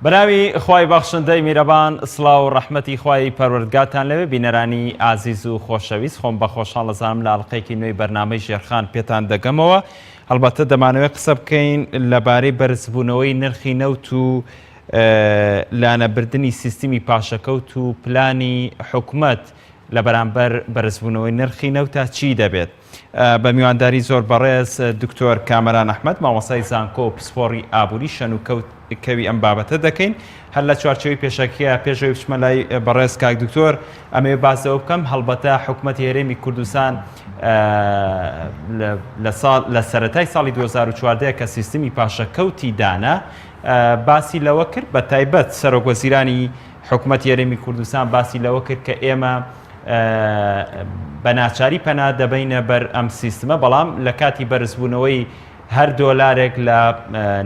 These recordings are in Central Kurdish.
بەناوی خوای بەخشندەی میرەبان سڵاو و ڕەحمەتی خوای پەروەردگارتان لەوێ بینەرانی ئازیز و خۆشەویست خۆم بە خۆشحاڵ ئەزانم لە ئەڵقەیەکی نوێی بەرنامەی ژێرخان پێتان دەگەمەوە هەڵبەتە دەمانەوێت قسە بکەین لەبارەی بەرزبوونەوەی نرخی نەوت و لانەبردنی سیستمی پاشەکەوت و پلانی حکومەت لە بەرامبەر بەرزبوونەوەی نرخی نەوتا چی دەبێت؟ بە میوانداری زۆر بەڕێز دکتۆر کامەران ئەحمەد مامۆستای زانکۆ و پسپۆڕی ئابووری شەن و کەوی ئەم بابەتە دەکەین هەر لە چوارچێوەی پێشەکیە پێشەوەی بچمە لای بەڕێز کاک دکتۆر ئەمەوێ باس لەوە بکەم هەڵبەتە حکومەتی هەرێمی کوردستان لە ساڵ لە سەرەتای ساڵی 2014 کە سیستمی پاشەکەوتی دانا باسی لەوە کرد بە تایبەت سەرۆک وەزیرانی حکومەتی هەرێمی کوردستان باسی لەوە کرد کە ئێمە بە ناچاری پەنا دەبەینە بەر ئەم سیستمە بەڵام لە کاتی بەرزبوونەوەی هەر دۆلارێک لە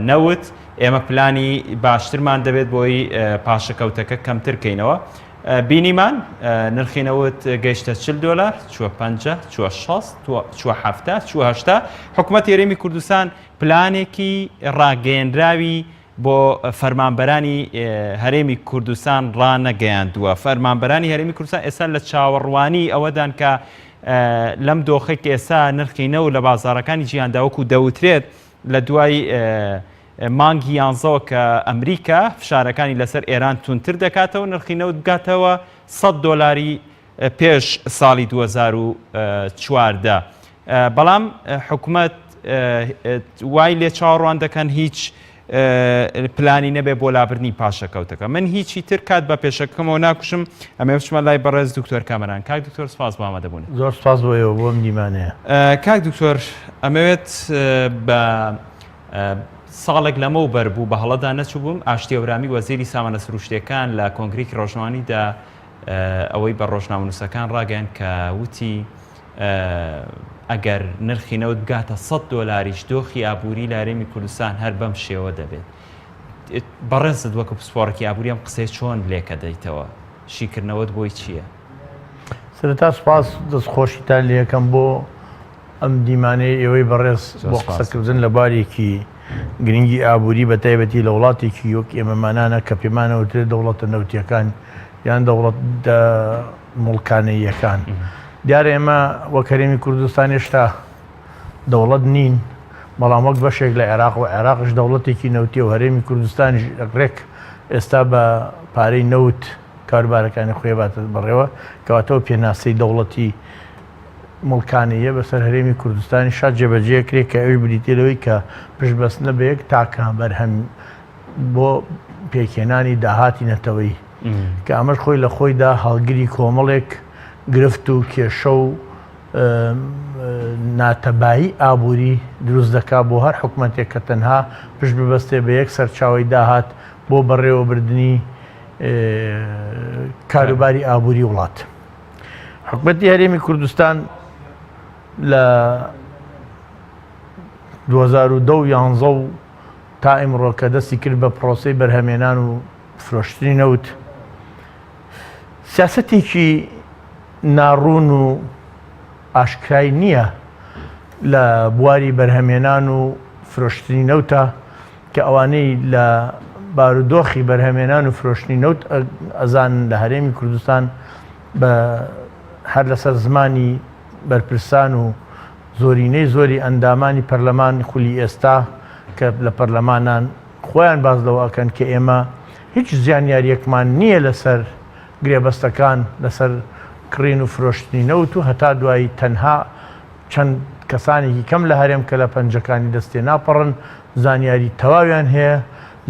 نەوت ئێمە پلانی باشترمان دەبێت بۆی پاشەکەوتەکە کەمتر کەینەوە بینیمان نرخی نەوت گەیشتە 40 دۆلار چوە 50 چوە 60 چوە 70 چوە 80 حکوومەت هەرێمی کوردستان پلانێکی ڕاگەیەنراوی بۆ فەرمانبەرانی هەرێمی کوردستان ڕانەگەیاندووە. فەرمانبەرانی هەرێمی کوردستان ئێستا لە چاوەڕوانی ئەوەدان کە لەم دۆخەی کە ئێستا نرخی نەوت لە بازاڕەکانی جیهاندا وەکو دەوترێت لە دوای مانگی یانزەوە کە ئەمریکا فشارەکانی لەسەر ئێران توندتر دەکاتەوە نرخی نەوت بگاتەوە 100 دۆلاری پێش ساڵی 2014 بەڵام حکومەت وای لێ چاوەڕوان دەکەن هیچ پلانی نەبێ بۆ لابردنی پاشەکەوتەکە من هیچی تر کات بە پێشەکەمەوە ناکوشم ئەمێ بچمە لای بەڕێز دکتۆر کامەران کاک دکتۆر سپاس بۆ ئامادەبوون زۆر سپاس بۆ ئێوە بۆ ئەم دیمانەیە کاک دکتۆر ئەمەوێت بە ساڵێک لەمەو بەر بوو بە هەڵەدا نەچووبووم ئاشتی ئەورامی وەزیری سامانە سروشتیەکان لە کۆنگرێکی ڕۆژنامەوانیدا ئەوەی بە ڕۆژنامەنووسەکان ڕاگەیاند کە وتی ئەگەر نرخی نەوت بگاتە 100 دۆلاریش دۆخی ئابووری لە هەرێمی کوردستان هەر بەم شێوە دەبێت. بەڕێزت وەکو پسپۆڕێکی ئابووری ئەم قسەیە چۆن لێکەدەیتەوە؟ شیکردنەوەت بۆی چییە؟ سەرەتا سوپاس دەستخۆشیتان لێکەم بۆ ئەم دیمانەی ئێوەی بەڕێز بۆ قسەکردن لە بارێکی گرنگی ئابووری بە تایبەتی لە وڵاتێکی وەک ئێمەمانانە کە پێمانەوترێت دەوڵەتە نەوتیەکان یان دەوڵەتە موڵکانەییەکان. دیارە ئێمە وەک هەرێمی کوردستان هێشتا دەوڵەت نین، بەڵام وەک بەشێک لە عێراق و عێراقش دەوڵەتێکی نەوتیە و هەرێمی کوردستانیش ڕێک ئێستا بە پارەی نەوت کاروبارەکانی خۆی باتە بەڕێوە، کەواتە ئەو پێناسەی دەوڵەتی موڵکانەییە بەسەر هەرێمی کوردستانیشا جێبەجێ کرێ کە ئەویش بریتیە لەوەی کە پشتبەستنە بە یەک تاکە بەرهەم بۆ پێکهێنانی داهاتی نەتەوەیی کە ئەمەش خۆی لە خۆیدا هەڵگری کۆمەڵێک گرفت و کێشە و ناتەبایی ئابووری دروست دەکات بۆ هەر حکومەتێک کە تەنها پشت ببەستێ بە یەک سەرچاوەی داهات بۆ بەڕێوەبردنی کاروباری ئابووری وڵات. حکومەتی هەرێمی کوردستان لە 2010 و 11 و تا ئیمڕۆ کە دەستی کرد بە پرۆسەی بەرهەمێنان و فرۆشتنی نەوت، سیاسەتێکی ناڕوون و ئاشکرای نییە لە بواری بەرهەمێنان و فرۆشتنی نەوتە کە ئەوانەی لە بارودۆخی بەرهەمێنان و فرۆشتنی نەوت ئەزانن لە هەرێمی کوردستان بە هەر لەسەر زمانی بەرپرسان و زۆرینەی زۆری ئەندامانی پەرلەمان خولی ئێستا کە لە پەرلەمانان خۆیان باس لەوە ئەکەن کە ئێمە هیچ زیانیاریەکمان نییە لەسەر گرێبەستەکان لەسەر کڕین و فرۆشتنی نەوت و هەتا دوایی تەنها چەند کەسانێکی کەم لە هەرێم کە لە پەنجەکانی دەست تێناپەڕن زانیاری تەواویان هەیە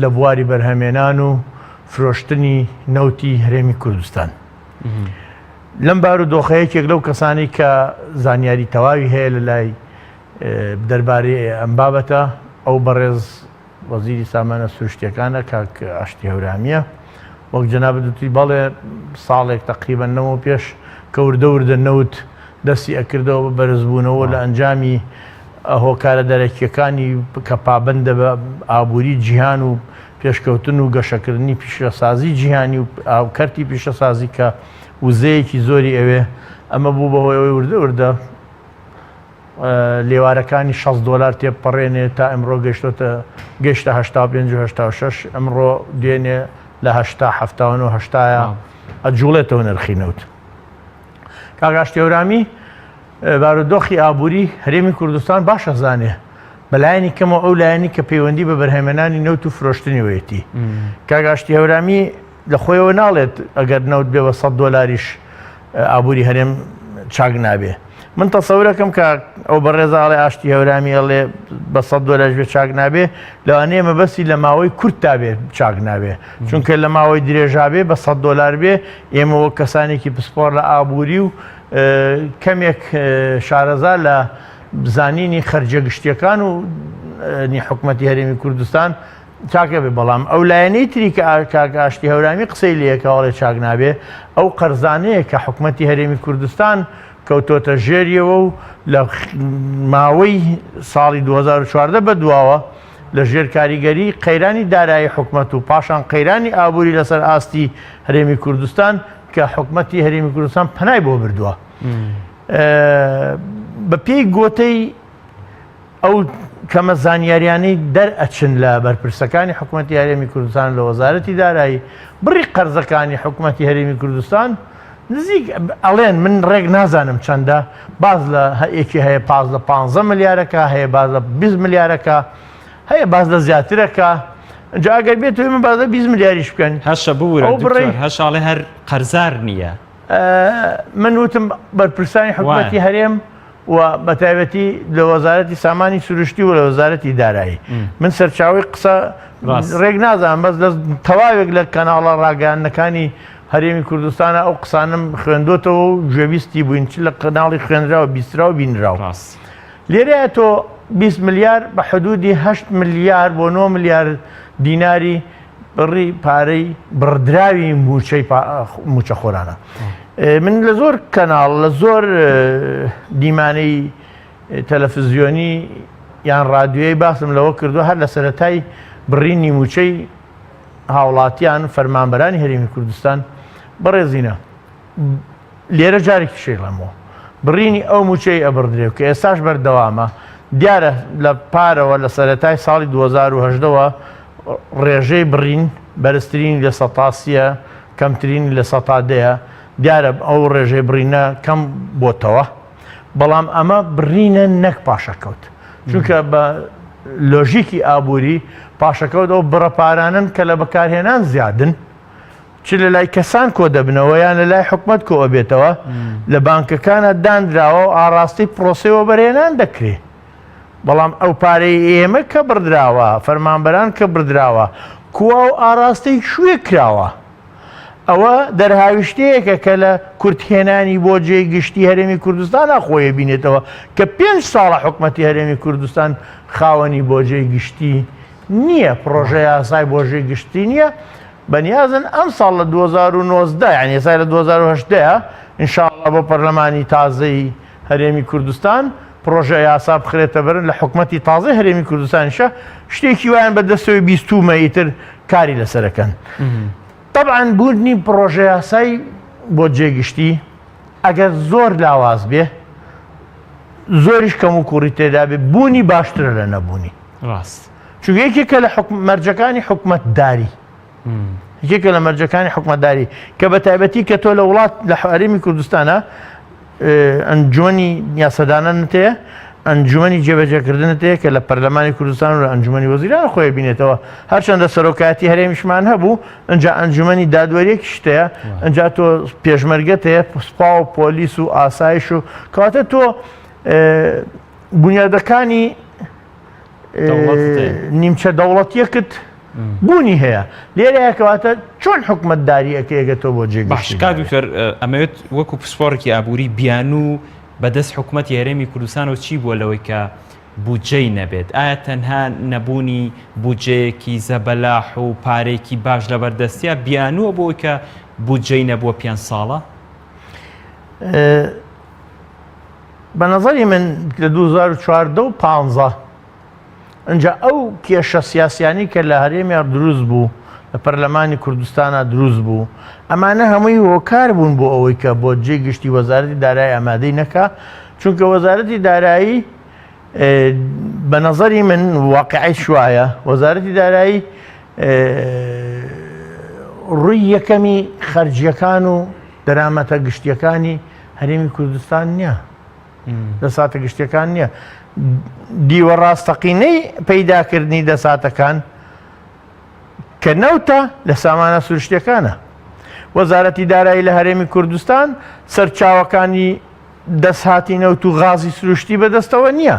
لە بواری بەرهەمێنان و فرۆشتنی نەوتی هەرێمی کوردستان. لەم بارودۆخە یەکێک لەو کەسانەی کە زانیاری تەواوی هەیە لە لای دەربارەی ئەم بابەتە ئەو بەڕێز وەزیری سامانە سروشتیەکانە کاک ئاشتی هەورامیە وەک جەنابت وتی بەڵێ ساڵێک تەقریبەن لەمەو پێش کە وردە وردە نەوت دەستی ئەکردەوە بە بەرزبوونەوە لە ئەنجامی هۆکارە دەرەکیەکانی کە پابەندە بە ئابووری جیهان و پێشکەوتن و گەشەکردنی پیشەسازی جیهانی و کەرتی پیشەسازی کە وزەیەکی زۆری ئەوێ ئەمە بوو بەهۆی ئەوەی وردە وردە. لێوارەکانی 60 دۆلار تێپەڕێنێ تا ئەمڕۆ گەشتۆتە گەشتە 85 و 86 ئەمڕۆ دوێنێ لە 80 79 هەشتایە ئەجوڵێتەوە نرخی نەوت. کاک ئاشتی هەورامی بارودۆخی ئابووری هەرێمی کوردستان باش ئەزانێ بەلایەنی کەمەوە ئەو لایەنی کە پەیوەندی بە بەرهەمێنانی نەوت و فرۆشتنیوەیەتی. کاک ئاشتی هەورامی لە خۆیەوە ناڵێت ئەگەر نەوت بێ بە 100 دۆلاریش ئابووری هەرێم چاک نابێ. من تەسەورەکەم کە ئەو بەڕێزە ئەڵێ ئاشتی هەورامی ئەڵێ بە 100 دۆلاریش بێ چاک نابێ لەوانەیە مەبەستی لە ماوەی کورت تا بێ چاک نابێ چونکە لە ماوەی درێژا بێ بە 100 دۆلار بێ ئێمە وەک کەسانێکی پسپۆڕ لە ئابووری و کەمێک شارەزا لە زانینی خەرجە گشتیەکان و نی حکومەتی هەرێمی کوردستان چاکە بێ بەڵام ئەو لایەنەی تری کە کاک ئاشتی هەورامی قسەی لەکە ئەڵێ چاک نابێ ئەو قەرزانەیە کە حکومەتی هەرێمی کوردستان کەوتۆتە ژێریەوە و لە ماوەی ساڵی 2014 بە دواوە لە ژێر کاریگەری قەیرانی دارایی حکومەت و پاشان قەیرانی ئابووری لەسەر ئاستی هەرێمی کوردستان کە حکومەتی هەرێمی کوردستان پەنای بۆ بردووە. بە پێی گۆتەی ئەو کەمە زانیاریانەی دەرئەچن لە بەرپرسەکانی حکوومەتتی هەرێمی کوردستان لە وەزارەتی دارایی بڕی قەرزەکانی حکوومەتتی هەرێمی کوردستان نزیک ئەڵێن من ڕێک نازانم چەندە باز لە هەیەکی هەیە پاز لە 15 ملیارەکە هەیە باز لە 20 ملیارەکە هەیە باز لە زیاترەکە جا ئەگەر بێت ئێمە باز لە 20 ملیاریش بکەن هەشە ببورە دکتۆر هەشاڵێ هەر قەرزار نییە. من وتم بەرپرسانی حکوومەتی هەرێم و بە تایبەتی لە وەزارەتی سامانی سروشتی و لە وەزارەتی دارایی من سەرچاوی قسە ڕێک نازانم بەس لە تەواوێک لە کەناڵە ڕاگەیاندنەکانی هەرێمی کوردستانە ئەو قسانم خوێندۆتەوە و گوێبیستی بووین چ لە کەناڵی خوێنراو بیسترا و بینراو لێرەیە تۆ 20 ملیار بە حدودی 8 ملیار بۆ 9 ملیار دیناری بڕی پارەی بڕدراوی موچەی موچەخۆرانە من لە زۆر کەناڵ لە زۆر دیمانەی تەلەفزیۆنی یان ڕادیۆی باسم لەوە کردو هەر لە سەرەتای بڕینی موچەی هاوڵاتیان فەرمانبەرانی هەرێمی کوردستان بەڕێزینە لێرە جارێکی شەیڵەمەوە بڕینی ئەو موچەی ئەبڕدرێ و کە ئێستاش بەردەوامە دیارە لە پارەوە لە سەرەتای ساڵی 2010ەوە ڕێژەی بڕین بەرزترینی لە سەتا سیە کەمترینی لە سەتا دەیە دیارە ئەو ڕێژەی بڕینە کەم بۆتەوە بەڵام ئەمە بڕینە نەک پاشەکەوت چونکە بە لۆژیکی ئابووری پاشەکەوت ئەو بڕە پارانەن کە لە بەکارهێنان زیادن چ لە لای کەسان کۆ دەبنەوە یان لە لای حکومەت کۆ ئەبێتەوە لە بانکەکانە دانراوە و ئاڕاستەی پرۆسەی وەبەرهێنان دەکرێ بەڵام ئەو پارەی ئێمە کە بڕدراوە فەرمانبەران کە بڕدراوە کوا و ئاراستەی کوێ کراوە؟ ئەوە دەرهاویشتەیەکە کە لە کورتهێنانی بۆ جێی گشتی هەرێمی کوردستانا خۆی بینێتەوە کە پێنج ساڵە حکومەتی هەرێمی کوردستان خاوەنی بۆجێی گشتی نییە پڕۆژە یاسای بۆژەی گشتی نییە بەنیازن ئەم ساڵ لە 2019 یعنی ئێستا لە 2018 ئینشاءاللە بۆ پەرلەمانی تازەی هەرێمی کوردستان پڕۆژە یاسا بخرێتە بەرن لە حکومەتی تازەی هەرێمی کوردستانیشە شتێکی وایان بە دەستەوەی بیستومە ئیتر کاری لەسەرەکەن طبعا بوونی پڕۆژە یاسای بۆ جێگشتی ئەگەر زۆر لاواز بێ زۆریش کەم و کوڕی تێدا بێ بوونی باشترە لە نەبوونی ڕاست چونکە یەکێکە لە مەرجەکانی حکومەتداری یەکێکە لە مەرجەکانی حکومەتداری کە بە تایبەتی کە تۆ لە وڵات لە هەرێمی کوردستانە ئەنجومەنی یاسادانانت هەیە ئەنجومەنی جێبەجێکردنت هەیە کە لە پەرلەمانی کوردستان و لە ئەنجومەنی وەزیران خۆی بینێتەوە هەرچەندە سەرۆکایەتی هەرێمیشمان هەبوو ئەجا ئەنجومەنی دادوەریەکی شتەیە ئەجا تۆ پێشمەرگەت هەیە سوپا و پۆلیس و ئاسایش و کەواتە تۆ بنیادەکانی نیمچە دەوڵەتیەکت بوونی هەیە لێرەیە کەواتە چۆن حکومەتداری ئەکەیەگە تۆ بۆ جێ باش کاک دکتۆر ئەمەوێت وەکو پسپۆڕێکی ئابووری بیانوو بەدەست حکومەتی هەرێمی کوردستانەوە چی بووە لەوەی کە بودجەی نەبێت ئایا تەنها نەبوونی بودجەیەکی زەبەلاح و پارێکی باش لەبەردەستیا بیانووە بۆی کە بودجەی نەبووە پێ ساڵە؟ بە نەزەری من لە 2014 و 15 ئینجا ئەو کێشە سیاسیانی کە لە هەرێمیا دروست بوو لە پەرلەمانی کوردستانە دروست بوو ئەمانە هەمووی هۆکار بوون بۆ ئەوەی کە بۆ جێ گشتی وەزارەتی دارای ئامادەی نەکا. چونکە وەزارەتی دارایی بە نەزەری من واقعیش وایە وەزارەتی دارایی ڕووی یەکەمی خەرجیەکان و دەرامەتە گشتیەکانی هەرێمی کوردستان نییە دەساتە گشتیەکان نییە دیوە ڕاستەقینەی پەیداکردنی دەساتەکان کە نەوتە لە سامانە سروشتیەکانە. وەزارەتی دارایی لە هەرێمی کوردستان سەرچاوەکانی دەستهاتی نەوت و غازی سروشتی بەدەستەوە نییە.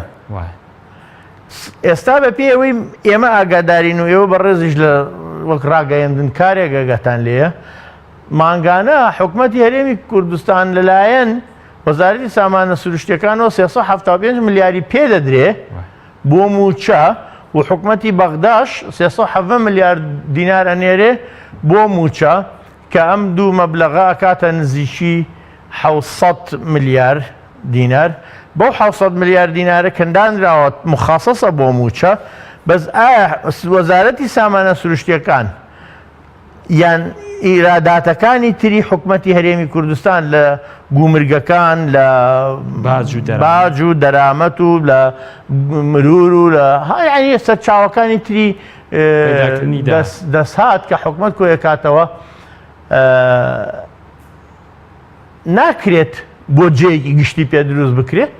ئێستا بە پێی ئەوەی ئێمە ئاگادارین و ئێوە بەڕێزیش لە وەک ڕاگەیەندن کارێک ئەگەتان لێیە مانگانە حکومەتی هەرێمی کوردستان لەلایەن وەزارەتی سامانە سروشتیەکانەوە 375 ملیاری پێدەدرێ بۆ مووچە و حکومەتی بەغداش 317 ملیار دینار ئەنێرێ بۆ مووچە کە ئەم دوو مەبلەغە ئەکاتە نزیکی 700 ملیار دینار بەو 700 ملیار دینارە کە دانراوە مخەسەسە بۆ مووچە بەس ئایا وەزارەتی سامانە سروشتیەکان یان ئیراداتەکانی تری حکومەتی هەرێمی کوردستان لە گومرگەکان لە باج و دەرامەت و لە مرور و لە هەیە سەرچاوەکانی تری دەستهات کە حکومەت کۆیەکاتەوە ناکرێت بۆ جێیەکی گشتی پێ دروست بکرێت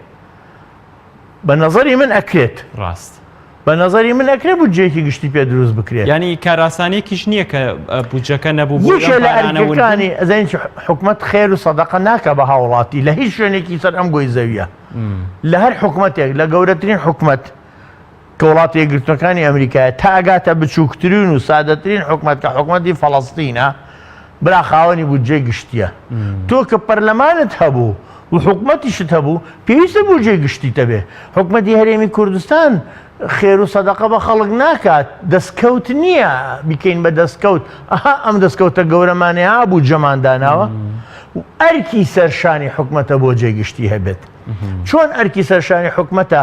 بە نەزەری من ئەکرێت. ڕاست. بە نەزەری من ئەکرێت بودجەیەکی گشتی پێ دروست بکرێت. یانی کارئاسانیەکیش نییە کە بودجەکە نەبوو بۆ یەکێ لە ئەرکەکانی ئەزانین چی حکومەت خێر و سەدەقە ناکا بە هاوڵاتی لە هیچ شوێنێکی سەر ئەم گۆی زەویە لە هەر حکومەتێک لە گەورەترین حکومەت کە وڵاتە یەکگرتووەکانی ئەمریکایە تا ئەگاتە بچووکترین و سادەترین حکومەت کە حکومەتی فەڵەستینە برا خاوەنی بودجەی گشتیە تۆ کە پەرلەمانت هەبوو و حکومەتیشت هەبوو پێویستە بودجەی گشتیت هەبێ حکومەتی هەرێمی کوردستان خێر و سەدەقە بە خەڵک ناکات دەستکەوت نییە بیکەین بە دەستکەوت ئەها ئەم دەستکەوتە گەورەمانەیە بودجەمان داناوە ئەرکی سەرشانی حکومەتە بۆ جێ گشتی هەبێت چۆن ئەرکی سەرشانی حکومەتە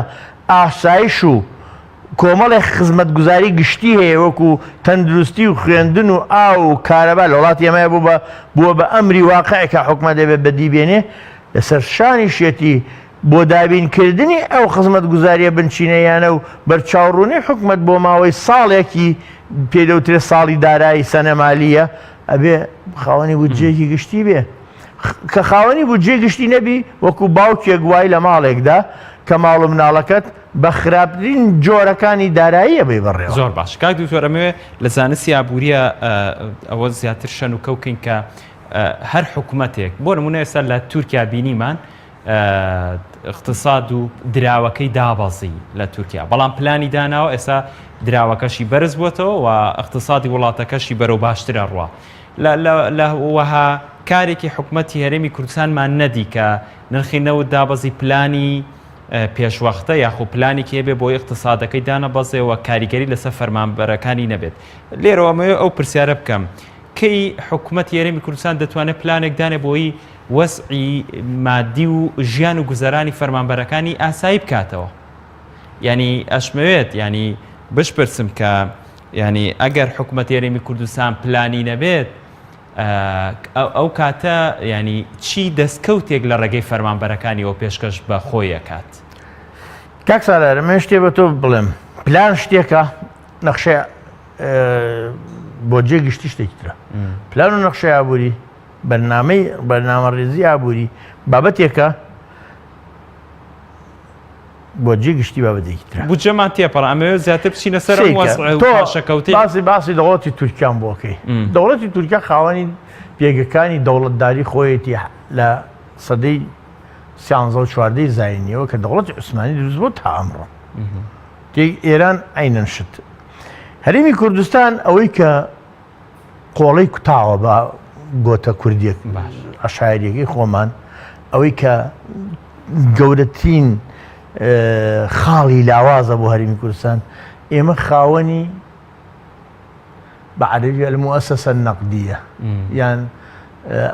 ئاسایش و کۆمەڵێک خزمەتگوزاری گشتی هەیە وەکو تەندروستی و خوێندن و ئاو و کارەبا لە وڵاتی ئێمە بوو بە بووە بە ئەمری واقع کە حکومەت دەبێت بەدی بێنێ لەسەر شانیشیەتی بۆ دابینکردنی ئەو خزمەتگوزاریە بنچینەیانە و بەرچاوڕوونی حکومەت بۆ ماوەی ساڵێکی پێدەوترێ ساڵی دارایی سەنەمالیە ئەبێ خاوەنی بودجەیەکی گشتی بێ. کە خاوەنی بودجەی گشتی نەبی وەکو باوکێک وای لە ماڵێکدا کە ماڵ و مناڵەکەت بە خراپترین جۆرەکانی دارایی ئەبەی بەڕێوە. زۆر باش کاک دکتۆر ئەمەوێ لە زانستی ئابووریە ئەوە زیاتر شەن و کەوکەین کە هەر حکومەتێک بۆ نمونە ئێستا لە تورکیا بینیمان اقتصاد و دراوەکەی دابەزی لە تورکیا بەڵام پلانی داناوە ئێستا دراوەکەشی بەرز بووەتەوە و اقتصادی وڵاتەکەشی بەرەو باشترە ڕوە لە وەها کارێکی حکومەتی هەرێمی کوردستانمان نەدی کە نرخی نەوت دابەزی پلانی پێشوەختە یاخۆ پلانێکی هەبێ بۆی اقتصادەکەی دانەبەزێ و کاریگەری لەسەر فەرمانبەرەکانی نەبێت. لێرەوە ئەمەوێ ئەو پرسیارە بکەم کەی حکومەتی هەرێمی کوردستان دەتوانێت پلانێک دانێ بۆی وەزعی مادی و ژیان و گوزەرانی فەرمانبەرەکانی ئاسایی بکاتەوە؟ یعنی ئەشمەوێت یعنی بشپرسم کە یعنی ئەگەر حکومەتی هەرێمی کوردستان پلانی نەبێت ئەو کاتە یانی چی دەستکەوتێک لە ڕێگەی فەرمانبەرەکانیەوە پێشکەش بە خۆی ئەکات؟ کاک سالار من شتێ بە تۆ بڵێم پلان شتێکە نەخشە بۆ جێ گشتی شتێکی ترە پلان و نەخشەی ئابووری بەرنامەی بەرنامەڕێزی ئابووری بابەتێکە بۆ جێ گشتی بابەتێکی ترە. بودجەمان تێپەڕ ئەمەوێت زیاتر بچینە سەر ئەم وەزع و پاشەکەوتەی. باسی باسی دەوڵەتی تورکیان بۆ کەی دەوڵەتی تورکیا خاوەنی پێگەکانی دەوڵەتداری خۆیەتی لە سەدەی سیانزە و چواردەی زاینیەوە کە دەوڵەتی عوسمانی دروست بۆ تا ئەمڕۆ ئێران عینەن شت هەرێمی کوردستان ئەوەی کە قۆڵەی کوتاوە بە گۆتە کوردیەک عەشایەریەکەی خۆمان ئەوەی کە گەورەترین خاڵی لاوازە بۆ هەرمی کوردستان ئێمە خاوەنی بە عەرەبی المؤسسە النقدیە یان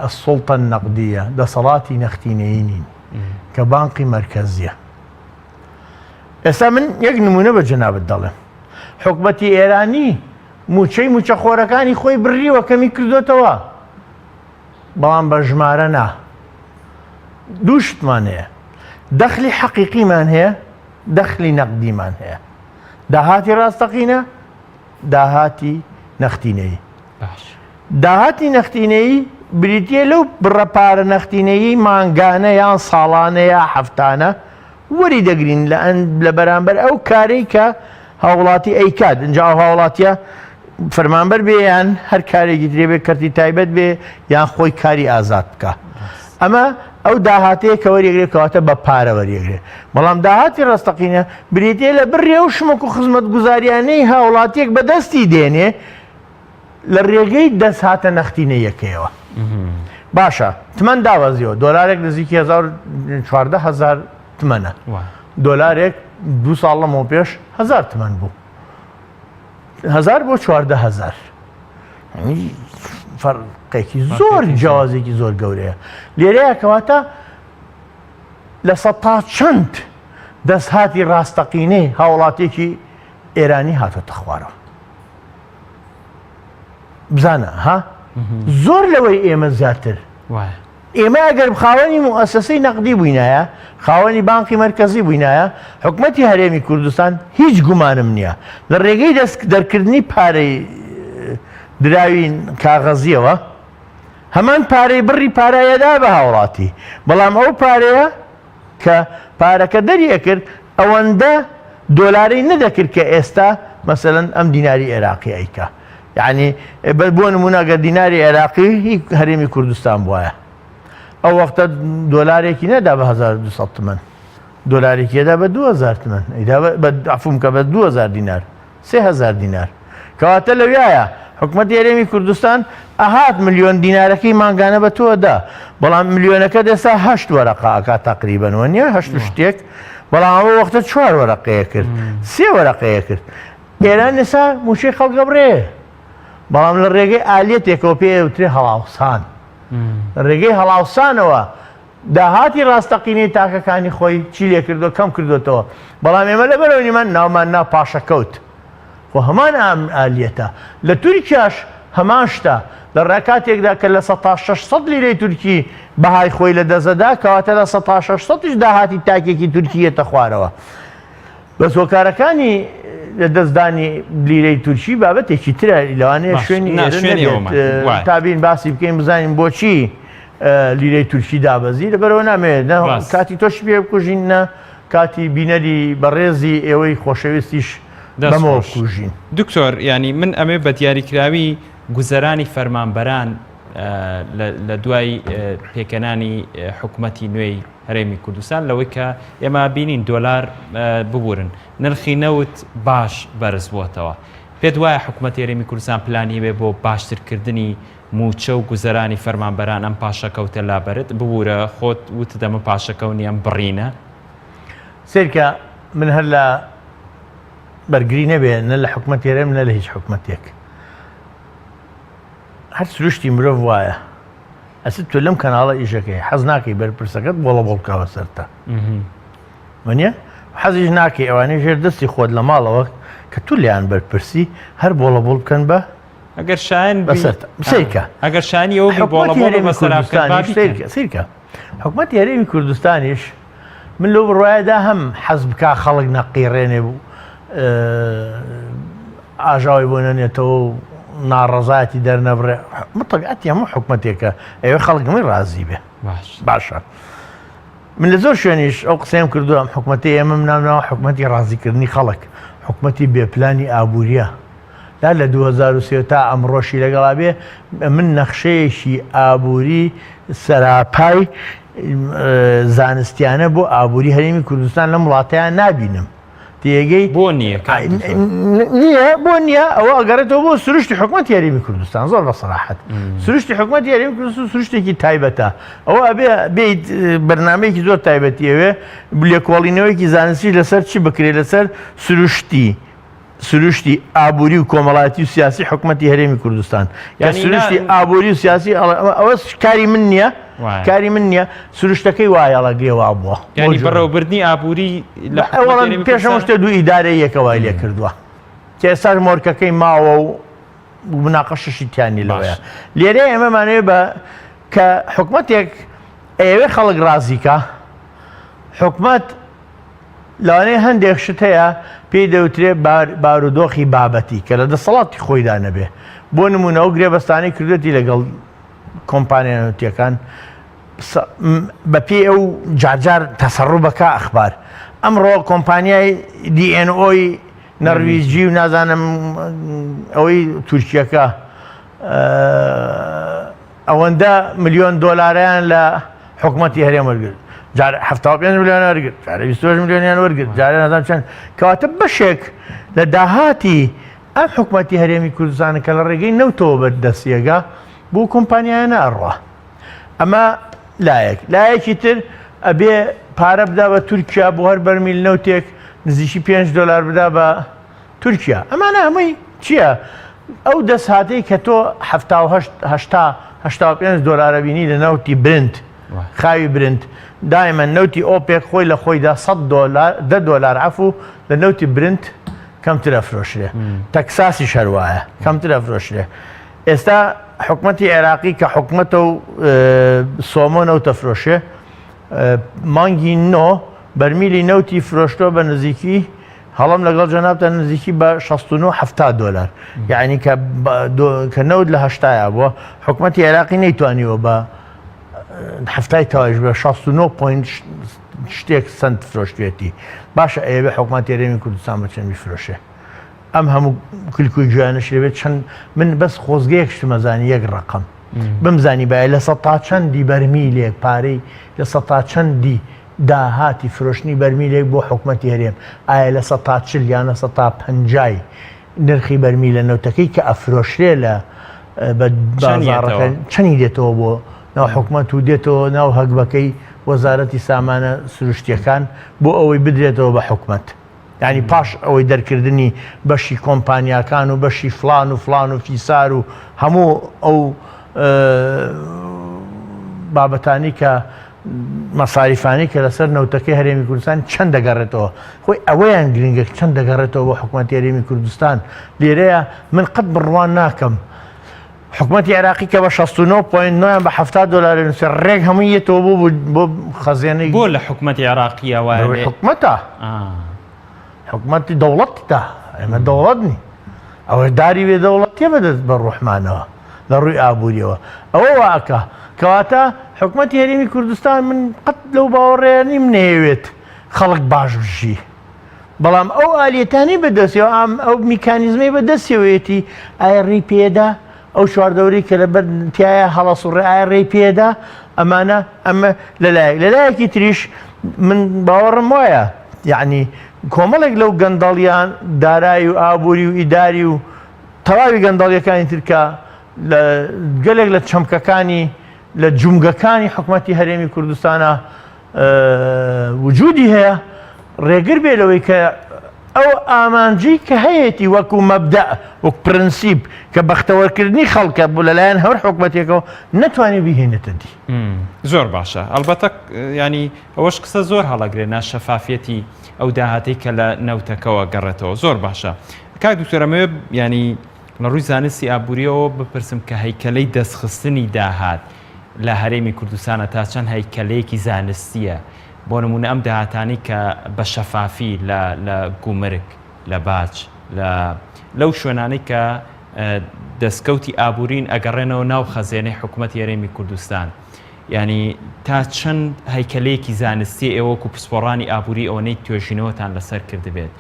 السلطە النقدیە دەسەڵاتی نەختینەیی نین کە بانقی مەرکەزیە ئێستا من یەک نمونە بە جەنابت دەڵێم حکومەتی ئێرانی مووچەی مووچەخۆرەکانی خۆی بڕیوە کەمی کردۆتەوە بەڵام بە ژمارە نا. دوو شتمان هەیە. دەخلی حەقیقیمان هەیە، دەخلی نەقدیمان هەیە. داهاتی ڕاستەقینە، داهاتی نەختینەیی. باش. داهاتی نەختینەیی بریتییە لەو بڕە پارە نەختینەیی مانگانە یان ساڵانە یا هەفتانە وەری دەگرین لە لە بەرامبەر ئەو کارەی کە هاوڵاتی ئەیکات ئینجا ئەو هاوڵاتیە فەرمانبەر بێ یان هەر کارێکی ترێ بێ کەرتی تایبەت بێ یان خۆی کاری ئازاد بکە ئەمە ئەو داهاتەیە کە وەریەگرێت کەواتە بە پارە وەریەگرێت بەڵام داهاتی ڕاستەقینە بریتیە لە بڕی ئەو شمەک و خزمەتگوزاریانەی هاوڵاتیەک بەدەستی دێنێ لە ڕێگەی دەستهاتە نەختینەیەکەیەوە. باشە تمەن دابەزیەوە دۆلارێک نزیکی 14 هەزار تمەنە دۆلارێک دو ساڵ لەمەوە پێش هزار تمەن بوو هزار بۆ 14 هەزار فەرقێکی زۆر جیاوازێکی زۆر گەورەیە لێرەیە کەواتە لە سەتا چەند دەستهاتی ڕاستەقینەی هاوڵاتێکی ئێرانی هاتۆتە خوارەوە بزانە ها زۆر لەوەی ئێمە زیاتر ئێمە ئەگەر خاوەنی موئەسەسەی نەقدی بووینایە خاوەنی بانقی مەرکەزی بووینایە حکومەتی هەرێمی کوردستان هیچ گومانم نییە لە ڕێگەی دەست دەرکردنی پارەی دراوی کاغەزیەوە هەمان پارەی بڕی پارایەدا بە هاوڵاتی بەڵام ئەو پارەیە کە پارەکە دەری ئەکرد ئەوەندە دۆلارەی نەدەکرد کە ئێستا مەسەلەن ئەم دیناری عێراقی ئەیکا یعنی بۆ نمونە گەر دیناری عێراقی هی هەرێمی کوردستان بواە ئەو وەختە دۆلارێکی نەدا بە 1200 تمەن دۆلارێکی ئەدا بە 2000 تمەن ئەیدا بە عەفوم کە بە 2000 دینار 3000 دینار کەواتە لەویایە حکومەتی هەرێمی کوردستان ئەهات ملیۆن دینارەکەی مانگانە بە تۆ دا بەڵام ملیۆنەکە دەسا هەشت وەرەقە ئەکات تەقریبەن وەنیە هەشت و شتێک بەڵام ئەوە وەختە چوار وەرەقەیە کرد سێ وەرەقەیە کرد ئێران ئێستا مووچەی خەڵک ئەبڕێ بەڵام لە ڕێگەی ئالیەتێکەوە پێ ئەوترێ هەڵاوسان لە ڕێگەی هەڵاوسانەوە داهاتی ڕاستەقینەی تاکەکانی خۆی چی لێکردووە کەم کردوێتەوە بەڵام ئێمە لەبەرەوە نیمان ناومان نا پاشەکەوت خۆ هەمان ئەم ئالیەتە لە تورکیاش هەمان شتە لە ڕێکاتێکدا کە 600% لیرەی تورکی بەهای خۆی لە دەزەدا کەواتە 600%یش داهاتی تاکێکی تورکی یەتە خوارەوە بەس هۆکارەکانی لە دەستدانی لیرەی تورکی بابەتێکی ترە لەوانەیە شوێنی تابین باسی بکەین بزانین بۆچی لیرەی تورکی دابەزی لەبەرەوە نامەوێت کاتی تۆش پێ بکوژین نە کاتی بینەری بەڕێزی ئێوەی خۆشەویستیش بەمەوە بکوژین. دکتۆر یانی من ئەمێ بە دیاریکراوی گوزەرانی فەرمانبەران لە دوای پێکەنانی حکومەتی نوێی هەرێمی کوردستان لەوەی کە ئێمە بینین دۆلار ببورن نرخی نەوت باش بەرز بووەتەوە پێت وایە حکومەتی هەرێمی کوردستان پلانی هەبێ بۆ باشترکردنی مووچە و گوزەرانی فەرمانبەران ئەم پاشەکەوتە لابەرت؟ ببورە خۆت وتت ئەمە پاشەکەوت نیە ئەم بڕینە. سەیرکە من هەر لە بەرگری نەبێ نە لە حکومەتی هەرێم نە لە هیچ حکومەتێک هەر سروشتی مرۆڤ وایە ئەسد تۆ لەم کەناڵە ئیشەکەی حەز ناکەی بەرپرسەکەت بۆڵە بۆڵ بکاوە سەرتە وەنیە حەزیش ناکەی ئەوانەی ژێر دەستی خۆت لە ماڵەوە کە تو لیان بەرپرسی هەر بۆڵە بۆڵ بکەن بە ئەگەر شایەن بی بەسەرتە سەیرکە ئەگەر شایەنی ئەوە بی بۆڵە حکومەتی بۆڵ هەرێمی بەسەرا بکەن با کوردستانیش بیکەن. سەیرکە سەیرکە حکومەتی هەرێمی کوردستانیش من لەو بڕوایەدا هەم حەز بکا خەڵک نەقیڕێنێ و ئاژاوەی بۆ نەنێتەوە و ناڕەزایەتی دەرنەبڕێ من تەبیعەتی هەموو حکومەتێکە ئەوێ خەڵک هەمووی ڕازی بێ باش باشە من لە زۆر شوێنیش ئەو قسەیەم کردووە ئەم حکومەتی ئێمەم ناوناوە حکومەتی ڕازیکردنی خەڵک حکومەتی بێپلانی ئابووریە لا لە 2003 تا ئەمڕۆشی لەگەڵا بێ من نەخشەیەکی ئابووری سەراپای زانستیانە بۆ ئابووری هەرێمی کوردستان لەم وڵاتەیان نابینم تێگەی بۆ نییە کاک دکتۆر؟ نییە بۆ نییە ئەوە ئەگەڕێتەوە بۆ سروشتی حکومەتی هەرێمی کوردستان زۆر بە سەراحەت سروشتی حکومەتی هەرێمی کوردستان سروشتێکی تایبەتە ئەوە ئەبێ بێیت بەرنامەیەکی زۆر تایبەتی ئەوێ لێکۆڵینەوەیەکی زانستی لەسەر چی بکرێت لەسەر سروشتی سروشتی ئابووری و کۆمەڵایەتی و سیاسی حکومەتی هەرێمی کوردستان کە یانی نا سروشتی ئابووری و سیاسی ئەڵێ ئەوە کاری من نییە وایە. کاری من نییە سروشتەکەی وایە ئەڵەگرێ وا بووە بۆ یانی جۆرە. بەڕێوەبردنی ئابووری لە حکومەتی ئەوەڵا هەرێمی پێش هەموو کوردستان شتێ دوو ئیدارەی یەکە وای لێ کردووە کە ئێستاش مۆرکەکەی ماوە و مناقەشەشی تیا نییە لەوەیە باش. لێرەیە ئێمەمانەوێ بە کە حکومەتێک ئەیەوێ خەڵک ڕازی کا. حکومەت لەوانەیە هەندێک شت هەیە پێی دەوترێ بارودۆخی بابەتی کە لە دەسەڵاتی خۆیدا نەبێ. بۆ نموونە ئەو گرێبەستانەی کردوێتی لەگەڵ کۆمپانیا نەوتییەکان بەپێی ئەو جارجار تەسەڕوبەکە ئەخبار ئەمڕۆ کۆمپانیای DNO ی نەرویجی و نازانم ئەوەی تورکیەکە ئەوەندە ملیۆن دۆلاریان لە حکومەتی هەرێم وەرگرت جار 75 ملیۆن وەرگرت جارە 28 ملیۆنیان وەرگرت جارە نازانم چەند کەواتە بەشێک لە داهاتی ئەم حکومەتی هەرێمی کوردستان کە لە ڕێگەی نەوتەوە بەردەستیەگە بۆ کۆمپانیایانە ئەڕوا ئەمە لایەک لایەکی تر ئەبێ پارە بدا بە تورکیا بۆ هەر بەرمیل نەوتێک نزیکی 5 دلار بدا بە تورکیا ئەمانە هەمووی چییە؟ ئەو دەستهاتەی کە تۆ 78 85 دۆلارە بینی لە نەوتی برنت خاوی برنت دایمە نەوتی ئۆپێک خۆی لە خۆیدا 100 دۆلار 10 دۆلار عفو لە نەوتی برنت کەمتر ئەفرۆشرێ تەکساسی شەروایە کەمتر ئەفرۆشرێ ئێستا حکومەتی عێراقی کە حکومەتە و سۆمۆ نەوتە فرۆشێ مانگی نۆ بەرمیلی نەوتی فرۆشتوە بە نزیکی هەڵم لەگەڵ جەنابتە نزیکی بە 69 70 دلار یعنی کە کە نەوت لە هەشتایا بووە حکومەتی عێراقی نەیتوانیوە بە هەفتای تاویش بە 69 point شتێک سنت فرۆشتێتی باشە ئەیەوێ حکومەتی هەرێمی کوردستان بە چەند بیفرۆشێ ئەم هەموو کلک و گویانەش لەوێت چەند من بەس خۆزگەیەک شتمەزانی یەک ڕقم بمزانی باە لە سەتا چەندی بەرمیلێک پارەی لە سەتا چەندی داهاتی فرۆشتنی بەرمیلێک بۆ حکومەتی هەرێم ئایا لە سەتا چل یان لە سەتا پەنجای نرخی بەرمیلە نەوتەکەی کە ئەفرۆشرێ لە بە بازاڕەکە چەنی دێتەوە بۆ ناو حکومەت و دێتەوە ناو هەگبەکەی وەزارەتی سامانە سروشتیەکان بۆ ئەوەی بدرێتەوە بە حکومەت. یانی پاش ئەوەی دەرکردنی بەشی کۆمپانیاکان و بەشی فلان و فلان و فیسار و هەموو ئەو بابەتانی کە مەساریفانی کە لەسەر نەوتەکەی هەرێمی کوردستان چەند دەگەڕێتەوە خۆی ئەوەیان گرنگە چەند دەگەڕێتەوە بۆ حکوومەتی هەرێمی کوردستان لێرەیە من قەت بڕوان ناکەم حکومەتی عێراقی کە بە 69 point نۆیان بە 70 دلار نووسێ ڕێک هەمووی یەتەوە بۆ بۆ خەزێنەی بۆ لە حکومەتی عێراقیە وایە حکومەتە حکومەتی دەوڵەتدا ئێمە دەوڵەت نی ئەوە داری بێ دەوڵەتیە بەدەست بە ڕۆحمانەوە لە ڕووی ئابووریەوە ئەوە واکە کەواتە حکومەتی هەرێمی کوردستان من قەت لەو باوەڕەیە نیم نەیەوێت خەڵک باش بژی بەڵام ئەو ئالیەتانەی بەدەستەوە ئام ئەو میکانیزمەی بەدەستەوەیەتی ئایا ڕێی پێدا ئەو چواردەوری کە لەبەر تایە هەڵەسوڕێ ئایا ڕێی پێدا ئەمانە ئەمە لەلایەک لەلایەکی تریش من باوەڕم وایە یعنی کۆمەڵێک لەو گەندەڵیان دارایی و ئابووری و ئیداری و تەواوی گەندەڵیەکانی ترکە لە گەلێک لە چەمکەکانی لە جومگەکانی حکومەتی هەرێمی کوردستانە وجودی هەیە ڕێگر بێ لەوەی کە ئەو ئامانجی کە هەیەتی وەکو مەبدە وەک پرەنسیپ کە بەختەوەرکردنی خەڵکە بۆ لەلایەن هەر حکومەتێکەوە نەتوانێت بیهێنێتە دی. زۆر باشە ئەڵبەتە ینی ئەوەش قسە زۆر هەڵەگرێ ناشەفافیەتی ئەو داهاتەی کە لە نەوتەکەوە گەڕێتەوە زۆر باشە کاک دکتۆر ئەمەوێ ینی لە ڕووی زانستی ئابووریەوە بپرسم کە هەیکەلەی دەستخستنی داهات لە هەرێمی کوردستانە تا چەند هەیکەلەیەکی زانستییە؟ بۆ نموونە ئەم داهاتانەی کە بە شەفافی لە لە گومرگ، لە باج، لە لەو شوێنانەی کە دەستکەوتی ئابوورین ئەگەڕێنەوە ناو خەزێنەی حکوومەتی هەرێمی کوردستان. یانی تا چەند هەیکەلەیەکی زانستییە ئێوە وەکوو پسپۆڕانی ئابووری ئەوەنەی توێژینەوەتان لەسەر کردبێت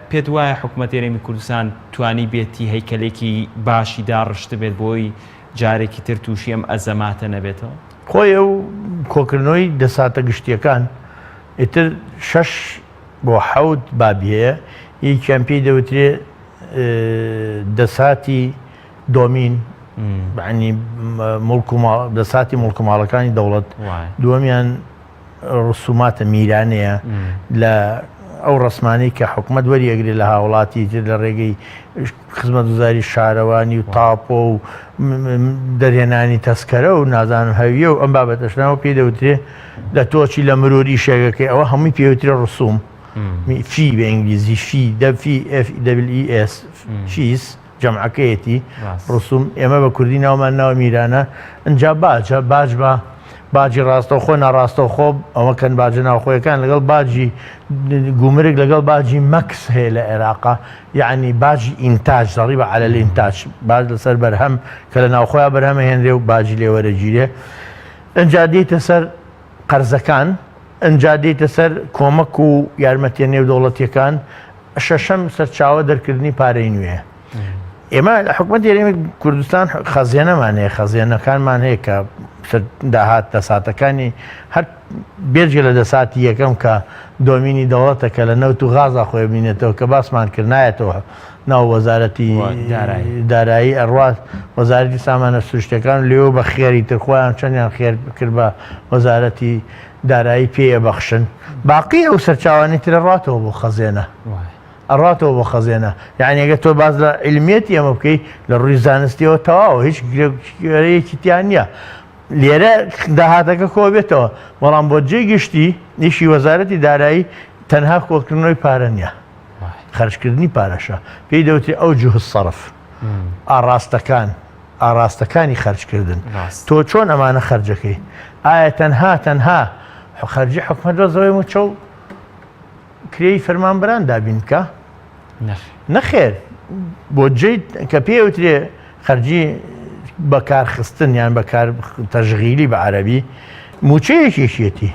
پێت وایە حکوومەتی هەرێمی کوردستان توانیبێتی هەیکەلێکی باشی داڕشتبێت بۆی جارێکی تر تووشی ئەم ئەزەماتە نەبێتەوە؟ خۆی ئەو کۆکردنەوەی دەساتە گشتیەکان ئیتر شەش بۆ حەوت بابی هەیە یەکیان پێی دەوترێ دەساتی دۆمین ینی مڵک و دەساتی مڵک و ماڵەکانی دەوڵەت دووەمیان ڕسوماتە میرانەیە لە ئەو ڕسمانەی کە حکومەت وەری ئەگرێت لە هاوڵاتی تر لە ڕێگەی خزمەتگوزاری شارەوانی و تاپۆ و دەرهێنانی تەسکەرە و نازانم هەویە و ئەم بابەتەشناوە پێی دەوترێ لە تۆچی لە مرۆر ئیشێکەکەی ئەوە هەمووی پێوترێ ڕسوم fee بە ئینگلیزی fee دە fee F double E S fees جەمعەکەیەتی ڕسوم ئێمە بە کوردی ناومان ناوە میرانە ئەجا باجە باج بە. باجی ڕاستەوخۆ ناڕاستەوخۆ ئەوە کەن باجە ناوخۆیەکان لەگەڵ باجی گومرگ لەگەڵ باجی مەکس هەیە لە عێراقا یعنی باجی ئینتاج ضریبە علی الانتاج باج لەسەر بەرهەم کە لە ناوخۆیا بەرهەم هێنرێ و باجی لێوەرەگیرێ ئەجا دێتە سەر قەرزەکان ئەجا دێتە سەر کۆمەک و یارمەتیە نێودەوڵەتیەکان شەشەم سەرچاوە دەرکردنی پارەی نوێ ئێمە لە حکومەتی هەرێمی کوردستان خەزێنەمان هەیە خەزێنەکانمان هەیە کە داهات دەساتەکانی هەر بێجگە لە دەساتی یەکەم کە دۆمینی دەوڵەتە کە لە نەوت و غازا خۆی بینێتەوە کە باسمان کرد نایەتەوە ناو وەزارەتی دارایی ئەڕوات وەزارەتی سامانە سروشتەکان لێو بە خێری تر خۆیان چەندیان خێر کرد بە وەزارەتی دارایی پێیە بەخشن باقی ئەو سەرچاوانی ترە ڕاتەوە بۆ خەزێنە ئەڕاتەوە بۆ خەزێنە یعنی ئەگەر تۆ باز لە علمیەتی ئەمە بکەی لە ڕووی زانستیەوە تەواوە هیچ گرێیەکی تیا نییە لێرە داهاتەکە کۆ بێتەوە بەڵام بۆ جێ گشتی نیشی وەزارەتی دارایی تەنها کۆکردنەوەی پارە نییە خەرجکردنی پارەشە پێی دەوتری ئەو جوه سەرف ئاڕاستەکان ئاڕاستەکانی خەرجکردن تۆ چۆن ئەمانە خەرجەکەی ئایا تەنها تەنها خەرجی حکومەت بەزەوەی موچە و کرێی فەرمانبەران دابین بکە؟ نەخێر بۆدجەی کە پێ وترێ خەرجی بەکارخستن یان بەکار تەژغیلی بە عەربی موچەیەکێکیەتی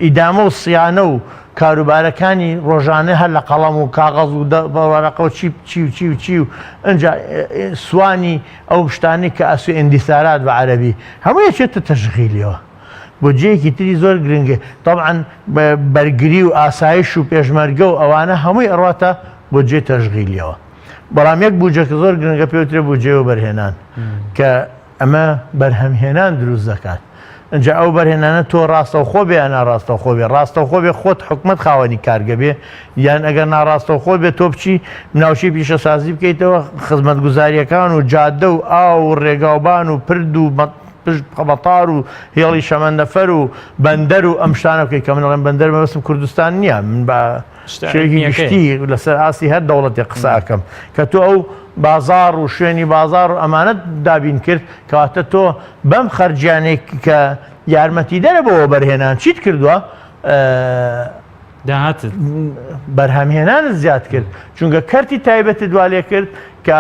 ئیدامە و سیانە و کاروبارەکانی ڕۆژانە هەر لە قەڵەم و کاغەز و وەرەقە و چی چی و چی و چی و ئەجا سوانی ئەو شتانی کە ئەسو ئەندیسارات بە عەربی هەموو یەکێتە تەژغیلیەوە. بودجەیەکی تری زۆر گرنگە تەبعەن بەرگری و ئاسایش و پێشمەرگە و ئەوانە هەمووی ئەڕاتە بودجەی تەشغیلیەوە بەڵام یەک بودجە کە زۆر گرنگە پێوترێ بودجەی وەبەرهێنان کە ئەمە بەرهەمهێنان دروست دەکات ئەجا ئەو بەرهێنانە تۆ ڕاستەوخۆ بێ یان ناڕاستەوخۆ بێ ڕاستەوخۆ بێ خۆت حکومت خاوەنی کارگە بێ یان ئەگەر ناڕاستەوخۆ بێ تۆ بچی ناوچەی پیشەسازی بکەیتەوە خزمەتگوزاریەکان و جادە و ئاو و ڕێگاوبان و پرد و پشت مەتار و هێڵی شەمەندەفەر و بەندەر و ئەم شتانە بکەیت کە من ئەڵێم بەندەر مەبەستم کوردستان نییە من بە شێوەیەکی گشتی لەسەر ئاستی هەر دەوڵەتێک قسە ئەکەم کە تۆ ئەو بازار و شوێنی بازار و ئەمانەت دابین کرد کەواتە تۆ بەم خەرجیانێک کە یارمەتیدەرە بۆ وەبەرهێنان چیت کردووە داهاتت بەرهەمهێنانت زیاد کرد چونکە کەرتی تایبەتت وا لێ کرد کە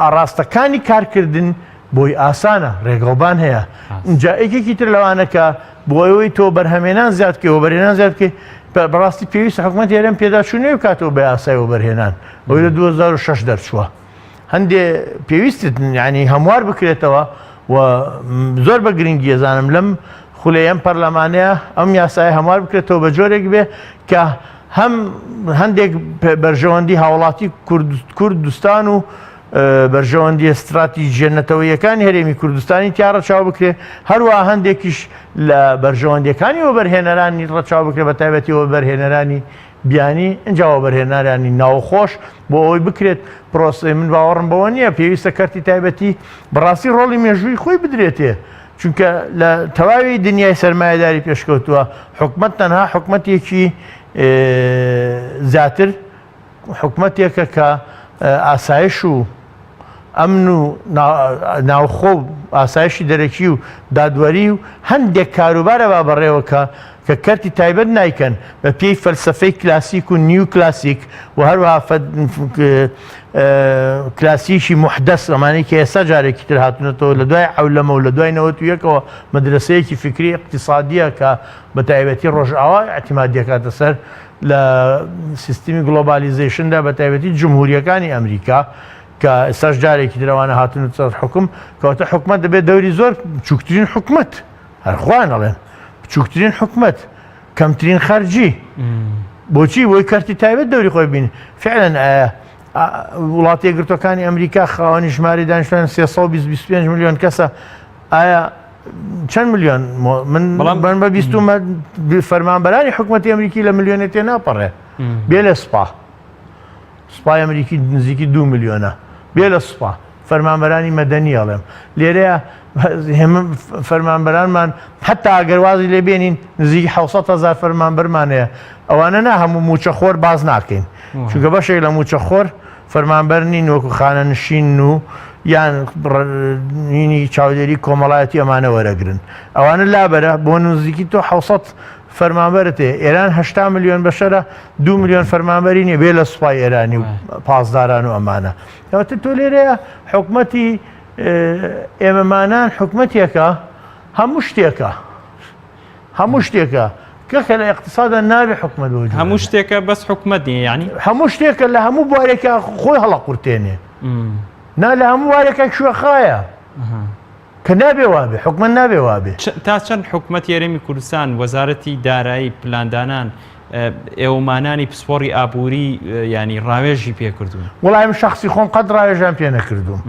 ئاڕاستەکانی کارکردن بۆی ئاسانە ڕێگەوبان هەیە اینجا یەکێکی تر لەوانە کە بۆ ئەوەی تۆ بەرهەمێنان زیاد بکەی وەبەرهێنان زیاد بکەی بەڕاستی پێویستە حکوومەت هەرێم پێداچوونەوەی بکاتەوە بە یاسای وەبەرهێنان ئەوەی لە 2006 دەرچووە هەندێ پێویستت ینی هەموار بکرێتەوە و زۆر بە گرنگی ئەزانم لەم خولەی ئەم پەرلەمانەیە ئەم یاسای هەموار بکرێتەوە بە جۆرێک بێ کە هەم هەندێک بەرژەوەندی هاوڵاتی کوردستان و بەرژەوەندیە ستراتیژیە نەتەوەیەکانی هەرێمی کوردستانی تیا ڕەچاو بکرێ هەروە هەندێکیش لە بەرژەوەندیەکانی وەبەرهێنەرانی ڕەچاو بکرێ بە تایبەتی وەبەرهێنەرانی بیانی ئینجا وەبەرهێنەرانی ناوخۆش بۆ ئەوەی بکرێت پرۆسەی من باوەڕم بەوە نییە پێویستە کەرتی تایبەتی بەڕاستی ڕۆڵی مێژووی خۆی بدرێتێ چونکە لە تەواوی دنیای سەرمایەداری پێشکەوتووە حکومەت تەنها حکومەتێکی زیاتر حکومەتێکە کە ئاسایش و ئەمن و ناوخۆ و ئاسایشی دەرەکی و دادوەری و هەندێک کاروبارە با بەڕێوە کە کە کەرتی تایبەت نایکەن بە پێی فەلسەفەی کلاسیک و نیو کلاسیک و هەروەها کلاسیکی محدث ئەمانەی کە ئێستا جارێکی تر هاتوونەتەوە لە دوای عەولەمە و لە دوای 91ەوە مەدرەسەیەکی فکری اقتصادیە کە بە تایبەتی ڕۆژئاوا اعتماد دەکاتە سەر لە سیستمی گلۆبالیزەیشندا بە تایبەتی جمهوریەکانی ئەمریکا کە ئێستاش جارێکی درەوانە هاتون سەر حکوم کەواتە حکومت دەبێت دەوری زۆر بچووکترین حکومت هەر خۆیان ئەڵێن بچووکترین حکومت کەمترین خەرجی بۆچی بۆی کەرتی تایبەت دەوری خۆی بین فعلا وڵاتی یەکگرتوەکانی ئەمریکا خاوەنی ژماری دانیشتوان 325 میلیۆن کەسە ئایا چەند ملیۆن من بەڵام بەن بە بیستومە فەرمانبەرانی حکوومەتتی ئەمریکی لە ملیۆنێ تێ ناپەڕێ بێ لە سوپا سوپای ئەمریکی نزیکی دو ملیۆنە بێ لە سوپا فەرمانبەرانی مەدەنی ئەڵێم لێرەیە فەرمانبەرانمان حتا ئەگەر وازی لێ بێنین نزیکی 600 هزار فەرمانبەرمان هەیە ئەوانە نا هەموو موچەخۆر باز ناکەین چونکە بەشێک لە موچەخۆر فەرمانبەر نین وەکو خانەنشین و یان ڕنینی چاودێری کۆمەڵایەتی ئەمانە وەرەگرن ئەوانە لابەرە بۆ نزیکی تۆ 600 فەرمانبەرت هەیە ئێران 80 میلیۆن بەشەرە 2 میلیۆن فەرمانبەری نیە بێ لە سوپای ئێرانی و پاسداران و ئەمانە کەواتە تۆ لێرەیە حکومەتی ئێمەمانان حکومەتێکە هەموو شتێکە هەموو شتێکە کەکە لە اقتصادا نابێ حکومەت بۆ هەموو شتێکە بەس حکومەت نیە یعنی هەموو شتێکە لە هەموو بوارێکە خۆی هەڵەقورتێنێ نا لە هەموو وارێکە کوێخایە کە نابێ وابێ حکومەت نابێ وابێ. تا چەند حکومەتی هەرێمی کوردستان، وەزارەتی دارایی، پلاندانان، ئێوەمانانی پسپۆڕی ئابووری یانی ڕاوێژی پێ کردوون؟ وەڵای من شەخسی خۆم قەت ڕاوێژیان پێ نەکردووم.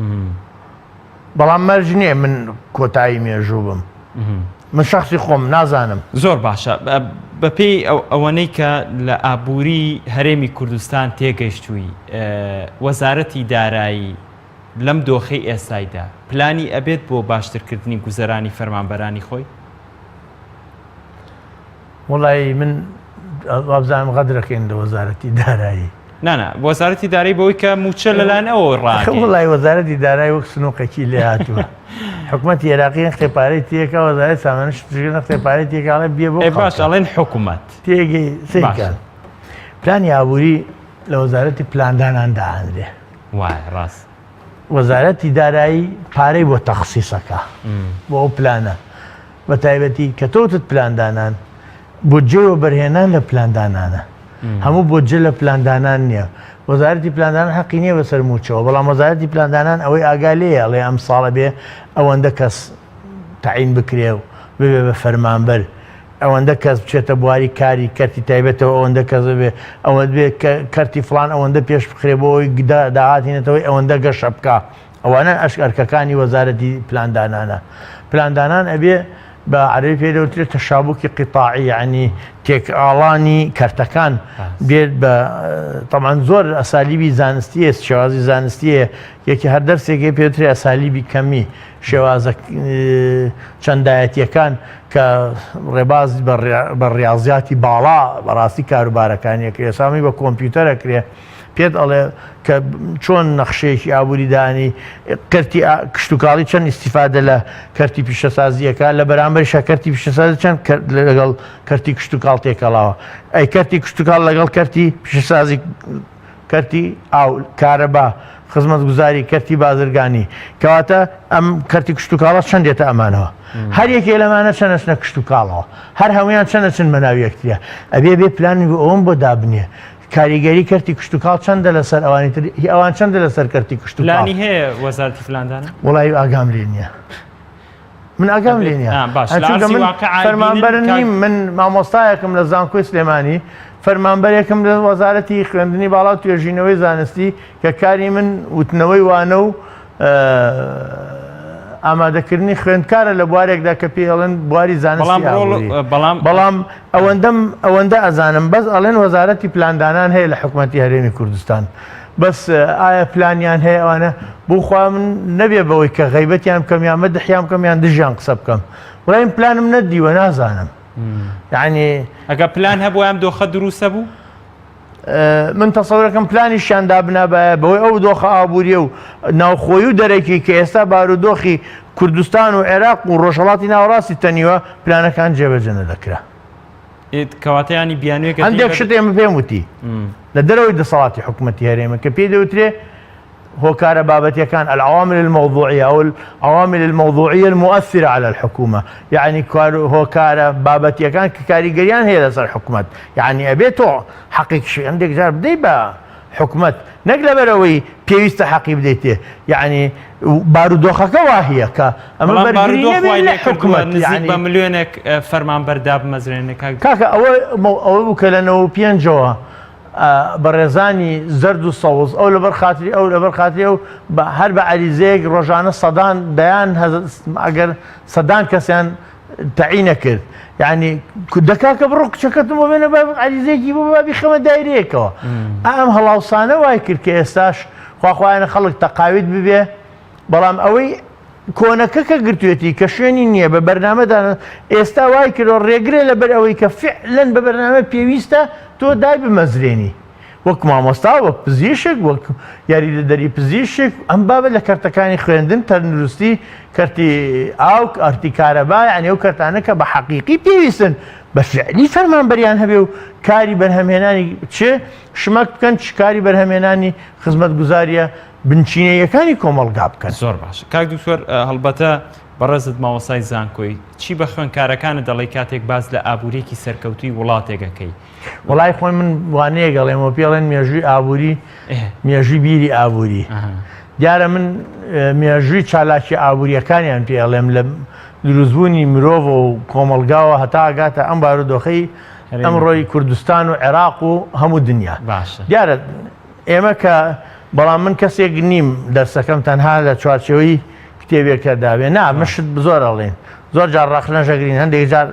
بەڵام مەرج نییە من کۆتایی مێژوو بم. من شەخسی خۆم نازانم. زۆر باشە. بەپێی ئەوەنەی کە لە ئابووری هەرێمی کوردستان تێگەیشتووی، وەزارەتی دارایی، لەم دۆخەی ئێستایدا پلانی ئەبێت بۆ باشترکردنی گوزەرانی فەرمانبەرانی خۆی؟ وەڵایی من وابزانم غەدرەکەین لە وەزارەتی دارایی. نا نا وەزارەتی دارایی بەوەی کە مووچە لەلایەن ئەوەوە ڕاگەیەنرا. وەڵای وەزارەتی دارایی وەک سنووقێکی لێ هاتووە. حکومەتی عێراقی نەختێ پارەی تێکا وەزارەتی سامانە شتوکە نەختێ پارەی تێکا ئەڵێ بیە بۆ ئێ باش ئەڵێن حکومەت. تێگەی سەیرکە پلانی ئابووری لە وەزارەتی پلاندانان دائەنرێ. وایە ڕاست. وەزارەتی دارایی پارەی بۆ تەخسیسەکە بۆ ئەو پلانە بە تایبەتی کە تۆتت پلاندانان بودجەی وەبەرهێنان لە پلاندانانە هەموو بودجە لە پلاندانان نییە وەزارەتی پلاندانان حەقی نییە بەسەر مووچەوە بەڵام وەزارەتی پلاندانان ئەوەی ئاگا لێیە ئەڵێ ئەم ساڵە بێ ئەوەندە کەس تەعین بکرێ و ببێ بە فەرمانبەر ئەوەندە کەس بچێتە بواری کاری کەرتی تایبەتەوە ئەوەندە کەس ببێ ئەوەند بێ کەرتی فڵان ئەوەندە پێش بخرێ بۆ ئەوەی داهاتی نەتەوەی ئەوەندە گەشە بکا ئەوانە ئەشک ئەرکەکانی وەزارەتی پلاندانانە پلاندانان ئەبێ بە عەرەبی پێ دەوترێت تەشابوکی قیتاعی یعنی تێکئاڵانی کەرتەکان بێت بە تەمان زۆر ئەسالیبی زانستیە شێوازی زانستیە یەکی هەر دەرسێکی پێوترێ ئەسالیبی کەمی شێوازە چەندایەتیەکان کە ڕێباز بە ڕیاضیاتی باڵا بەڕاستی کاروبارەکانی ئەکرێ سامی بە کۆمپیوتەر ئەکرێ پێت ئەڵێ کە چۆن نەخشەیەکی ئابووری دانی کەرتی کشتتوکاڵی چەند ئیسیفادە لە کەرتی پیشەسازیەکە لە بەرامبەرشە کەرتی پیشەسازی چەند لەگەڵ کەرتی کشتتوکاڵ تێکەڵاوە ئەی کەرتی کشتتوکاڵ لەگەڵ کەرتی پیشەسازی کەرتی ئاو، کارەبا، خزمەتگوزاری، کەرتی بازرگانی. کەواتە ئەم کەرتی کشتوکاڵە چەند دێتە ئەمانەوە؟ هەر یەکێ لەمانە چەند ئەچنە کشتوکاڵەوە؟ هەر هەموویان چەند ئەچن بەناو یەکتریا؟ ئەبێ بێ پلانی بۆ ئەوەم بۆ دابنێ. کاریگەری کەرتی کشتوکاڵ چەندە لەسەر ئەوانی تر، هی ئەوان چەندە لەسەر کەرتی کشتوکاڵ؟ پلانی هەیە وەزارەتی پلاندانان؟ وەڵایی ئاگام لێ نییە. من ئاگام لێ نییە چونکە من فەرمانبەر نیم من مامۆستایەکم لە زانکۆی سلێمانی فەرمانبەرێکم لە وەزارەتی خوێندنی باڵا و توێژینەوەی زانستی کە کاری من وتنەوەی وانە و ئامادەکردنی خوێندکارە لە بوارێکدا کە پێی ئەڵێن بواری زانستی بەڵام بەڵام ئەوەندەم ئەوەندە ئەزانم بەس ئەڵێن وەزارەتی پلاندانان هەیە لە حکوومەتی هەرێمی کوردستان بەس ئایا پلانیان هەیە ئەوانە بۆ خوا من نەبێ بەوەی کە غیبەتیان بکەم یان مەدحیان بکەم یان دژیان قسە بکەم وڵایم پلانم نەدیوە نازانم یعنی ئەگە پلان هەبوو ئەم دۆخە دروستە بوو من تەسەورەکەم پلانیشیان دابنابایە بەوەی ئەو دۆخە ئابووریە و ناوخۆی و دەرەکی کە ئێستا بارودۆخی کوردستان و عێراق و ڕۆژهەڵاتی ناوەڕاستی تەنیوە پلانەکان جێبەجێ نەدەکرا. کەواتە ینی بیانوێکە هەندێک شت ئێمە پێم وتی لە دەرەوەی دەسەڵاتی حکوومەتی هەرێمە کە پێی دەوترێ هۆکارە بابەتیەکان العوامل الموضوعية أو العوامل الموضوعية المؤثرة على الحكومة يعني هۆکارە بابەتیەکان کە کاریگەریان هەیە لەسەر حکومەت یعنی ئەبێت تۆ حەقێک هەندێک جار بدەی بە حکومەت نەک لەبەرئەوەی پێویستە حەقی بدەیتێ یەعنی بارودۆخەکە واهیە کە ئەمە بەڵام بەرگری بارودۆخ نەبێت وای لە لێکردووە حکومەت نزیک یەعنی بە ملیۆنێک فەرمانبەر دابمەزرێنێ کاک کاکە ئەوە ئەوە بوو کە لە 95ەوە بەڕێزانی زەرد و سەوز ئەو لەبەر خاتری ئەو لەبەر خاتری ئەو بە هەر بە عەریزەیەک ڕۆژانە سەدان دەیان ئەگەر سەدان کەسیان تەعینە کرد یعنی دە کاکە بڕۆ کچەکەتم بۆ بێنە با عەریزەیەکی بۆ با بیخەمە دایرەیەکەوە ئەم هەڵاوسانە وای کرد کە ئێستاش خواخوایانە خەڵک تەقاویت ببێ بەڵام ئەوەی کۆنەکە کە گرتوێتی کە شوێنی نییە بە بەرنامەدا ئێستا وای کردەوە ڕێگرێ لەبەر ئەوەی کە فعلەن بە بەرنامە پێویستە تۆ دای بمەزرێنی. وەک مامۆستا، وەک پزیشک، وەک یاریدەدەری پزیشک، ئەم بابە لە کەرتەکانی خوێندن، تەندروستی، کەرتی ئاو، کەرتی کارەبا، یانی ئەو کەرتانە کە بە حەقیقی پێویستن بە فعلی فەرمانبەریان هەبێ و کاری بەرهەمهێنانی چ شمەک بکەن، چ کاری بەرهەمهێنانی خزمەتگوزارییە بنچینەییەکانی کۆمەڵگا بکەن. زۆر باشە کاک دکتۆر، هەڵبەتە بەڕێزت مامۆستای زانکۆی، چی بە خوێندکارەکانت دەڵێی کاتێک باس لە ئابوورییەکی سەرکەوتووی وڵاتێک ئەکەی؟ وەڵای خۆی من وانەیەک ئەڵێمەوە پێ ئەڵێن مێژووی ئابووری مێژووی بیری ئابووری دیارە من مێژووی چالاکی ئابووریەکانیان پێ ئەڵێم لە دروستبوونی مرۆڤ و کۆمەڵگاوە هەتا ئەگاتە ئەم بارودۆخەی ئەمڕۆی کوردستان و عێراق و هەموو دنیا دیارە ئێمە کە بەڵام من کەسێک نیم دەرسەکەم تەنها لە چوارچێوەی کتێبێکە داوێ نا مشت زۆر ئەڵێن زۆر جار ڕەخنەشەگرین هەندێک جار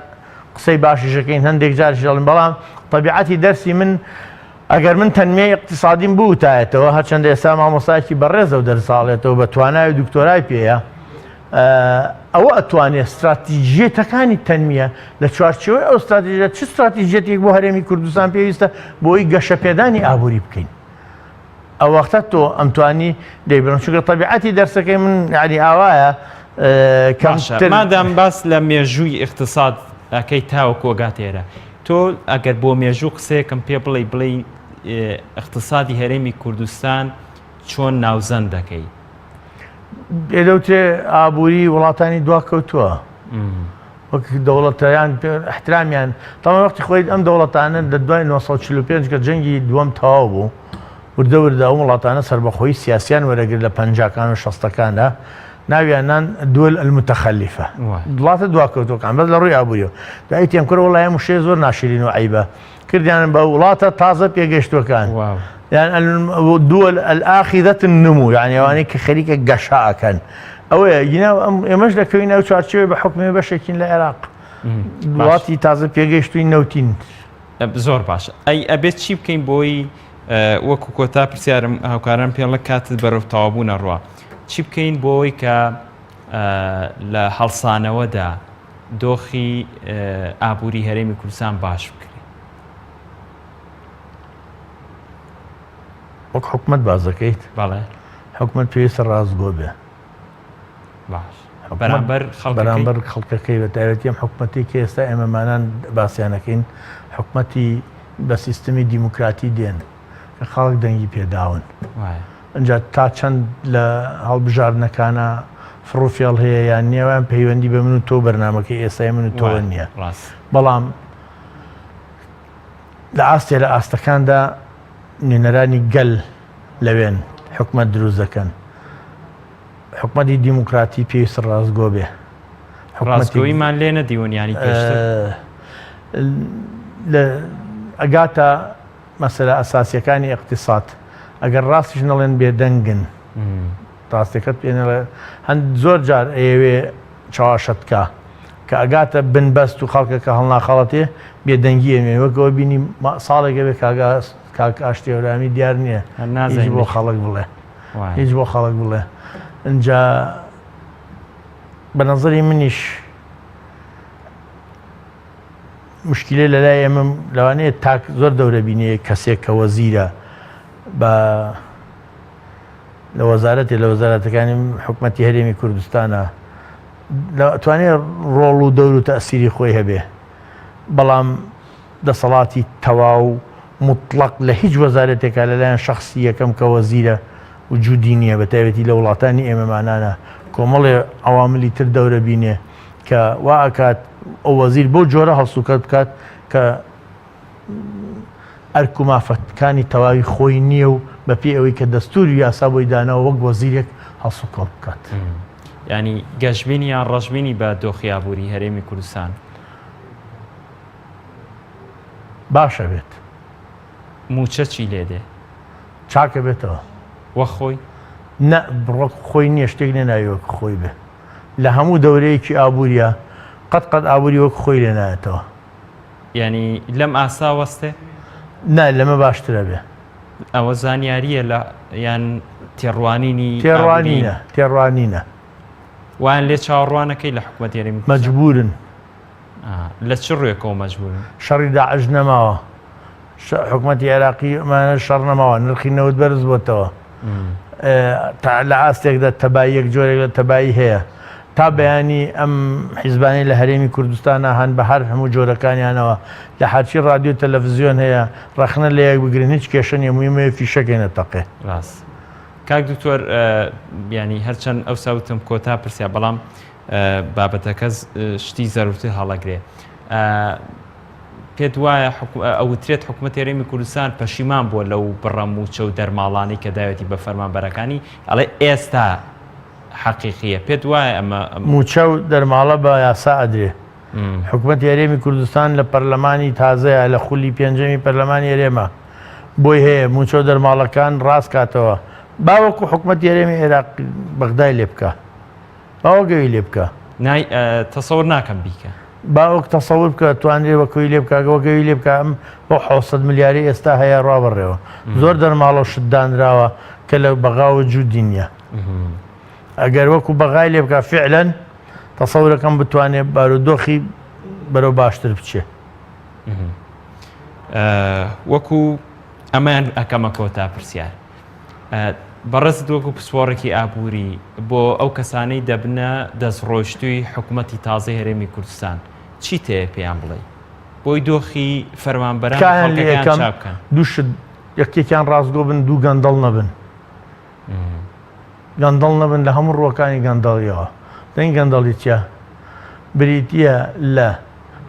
قسەی باشیش ئەکەین هەندێک جاریش دەڵێن بەڵام تەبیعەتی دەرسی من ئەگەر من تەنمیەی اقتصادیم بوتایەتەوە هەرچەندە ئێستا مامۆستایەکی بەڕێزە و دەرساڵێتەوە بە توانای و دکتۆرای پێیە ئەوە ئەتوانێت استراتیژیەتەکانی تەنمیە لە چوارچێوەی ئەو استراتیژە چ استراتیژیەتێک بۆ هەرێمی کوردستان پێویستە بۆی گەشەپێدانی ئابووری بکەین ئەو وەختە تۆ ئەمتوانی دەی بڕم چونکە تەبیعەتی دەرسەکەی من یعنی ئاوایە کەمتر مادام باس لە مێژووی اقتصاد ئەەکەی تاوەکو ئەگاتە ئێرە تۆ ئەگەر بۆ مێژوو قسەیەکم پێ بڵێ بڵێ اقتصادی هەرێمی کوردستان چۆن ناوزەند دەکەی؟ دەوترێ ئابووری وڵاتانی دواکەوتووە وەک دەوڵەتیان احترامیان تەواو وەختی خۆی ئەم دەوڵەتانە لە دوای 1945 کە جەنگی دووەم تەواو بوو وردە وردە ئەو وڵاتانە سەربەخۆیی سیاسیان وەرەگرت لە پەنجاکان و شەستەکاندا ناویان نان دول المتخلفە وڵاتە دواکەوتوەکان بەس لە ڕووی ئابووریەوە دوایی تێم کرد وڵای ئەم وشەیە زۆر ناشرین و عەیبە کردیان بە وڵاتە تازە پێگەشتوەکان یان دول الآخذة النمو یعنی ئەوانەی کە خەریکە گەشە ئەکەن ئەوەیە گینا ئەم ئێمەش دەکەوین ئەو چوارچێوەی بە حکومی بەشێکین لە عێراق وڵاتی تازە پێگەیشتووی نەوتین زۆر باش ئەی ئەبێت چی بکەین بۆی وەکو کۆتا پرسیارم هاوکاران پێڵە کاتت بەرەو تەوابوونە ڕوە چی بکەین بۆی کە لە هەڵسانەوەدا دۆخی ئابووری هەرێمی کوردستان باش بکرێت؟ وەک حکومت باس دەکەیت؟ بەڵێ. حکومت پێویستە ڕاستگۆ بێ. باش. بەرامبەر خەڵکەکەی؟ بەرامبەر خەڵکەکەی بە تایبەتی ئەم حکومەتی کە ئێستا ئێمەمانان باسیانەکەین حکومەتی بە سیستمی دیموکراتی دێن کە خەڵک دەنگی پێداون. ئینجا تا چەند لە هەڵبژاردنەکانا فڕوفێڵ هەیە یان نییە وایان پەیوەندی بە من و تۆ بەرنامەکەی ئێستای من و تۆوە نییە بەڵام لە ئاستێ لە ئاستەکاندا نوێنەرانی گەل لەوێن حکومەت دروست دەکەن حکومەتی دیموکراتی پێویستە ڕاستگۆ بێ ڕاستگۆیمان لێ نەدیون ینی پێشتر لە ئەگاتە مەسەلە ئەساسیەکانی ئیقتیساد ئەگەر ڕاستیش نەڵێن بێدەنگن ڕاستەکەت پێ نەڵێ هەند زۆر جار ئەیەوێ چاواشەت کا کە ئەگاتە بنبەست و خەڵکەکە هەڵناخەڵەتێ بێدەنگی ئەمێ وەکەوە بینی ساڵێکە بێ کاگا کاک ئاشتی هەورامی دیار نییە هیچ بۆ خەڵک بڵێ هیچ بۆ خەڵک بڵێ ئینجا بە نەزەری منیش مشکلە لە لای ئێمە لەوانەیە تاک زۆر دەورە بینێ کەسێک کە وەزیرە بە لە وەزارەتێ لە وەزارەتەکانی حکومەتی هەرێمی کوردستانە توانێت ڕۆڵ و دەور و تەسیری خۆی هەبێ بەڵام دەسەڵاتی تەواو مطلق لە هیچ وەزارەتێکا لەلایەن شخصی یەکەم کە وەزیرە وجودی نییە بە تایبەتی لە وڵاتانی ئێمەمانانە کۆمەڵێ عواملی تر دەورە بینێ کە وا ئەکات ئەو وەزیر بەو جۆرە هەڵسوکەوت بکات کە ئەرک و مافەکانی تەواوی خۆی نییە و بەپێی ئەوەی کە دەستور و یاسا بۆی داناوە وەک وەزیرێک هەڵسوکەوت بکات. یانی گەشبینی یان ڕەشبینی بە دۆخی ئابووری هەرێمی کوردستان؟ باشە بێت. مووچە چی لێ دێ؟ چاکە بێتەوە. وەک خۆی؟ نە وەک خۆی نییە شتێک نییە ناوی وەک خۆی بێ. لە هەموو دەورەیەکی ئابووریا قەت قەت ئابووری وەک خۆی لێ نایەتەوە. یانی لەم ئاستا وەستێ؟ نا لەمە باشترە بێ. ئەوە زانیارییە لە یان تێڕوانینی ئابووری؟ تێڕوانینە، تێڕوانینە. وایان لێ چاوەڕوانەکەی لە حکومەتی هەرێمی کوردستان؟ مەجبوورن. لە چ ڕووێکەوە مەجبوورن؟ شەڕی داعش نەماوە. حکومەتی عێراقی ئەمانە شەڕ نەماوە نرخی نەوت بەرز بۆتەوە لە ئاستێکدا تەباییەک جۆرێک لە تەبایی هەیە تا بەیانی ئەم حیزبانەی لە هەرێمی کوردستانا هەن بە هەر هەموو جۆرەکانیانەوە لە هەرچی ڕادیۆ تەلەفزیۆن هەیە ڕەخنە لە یەک بگرن هیچ کێشە نیە مویمەیە فیشەکێ نەتەقێ. ڕاست کاک دکتۆر یانی هەرچەند ئەوسا وتم کۆتا پرسیار بەڵام بابەتەکە شتی زەروتر هەڵەگرێ پێت وایە ئەوترێت حکوومەت هەرێمی کوردستان پەشیمان بووە لەو بڕە موچە و دەرماڵانی کە داوێتی بە فەرمانبەرەکانی ئەڵێ ئێستا حەقیقیە پێت وایە ئەمە. موچە و دەرماڵە بە یاسا ئەدرێ. حکومەتی هەرێمی کوردستان لە پەرلەمانی تازەیە لە خولی پێنجەمی پەرلەمانی هەرێمە بۆی هەیە موچە و دەرماڵەکان ڕاست کاتەوە با وەکو حکومەتی هەرێمی عێراق بەغدای لێ بکا با وەک ئەوی لێ بکا. نای تەسەور ناکەم بیکا. با وەک تەسەور بکە توانرێ وەک ئەوی لێ بکا وەک ئەوی لێ بکا ئەم بەو 700 ملیارەی ئێستا هەیە ڕوا بەڕێوە زۆر دەرماڵە و شت دانراوە کە لە بەغا وجودی نییە. ئەگەر وەکو بەغای لێ بکا فعلەن تەسەورەکەم بتوانێ بارودۆخی بەرەو باشتر بچێ. وەکو ئەمەیان ئەکەمە کۆتا پرسیار. بەڕێزت وەکو پسپۆڕێکی ئابووری بۆ ئەو کەسانەی دەبنە دەستڕۆیشتووی حکوومەتی تازەی هەرێمی کوردستان چی تەیە پێیان بڵێ بۆی دۆخی فەرمانبەران خەڵکەکەیان چاک بکەن؟ دوو شت یەکێکیان ڕاستگۆ بن دوو گەندەڵ نەبن. گەندەڵ نەبن لە هەموو ڕووەکانی گەندەڵیەوە. دەنگ گەندەڵی چیە؟ بریتیە لە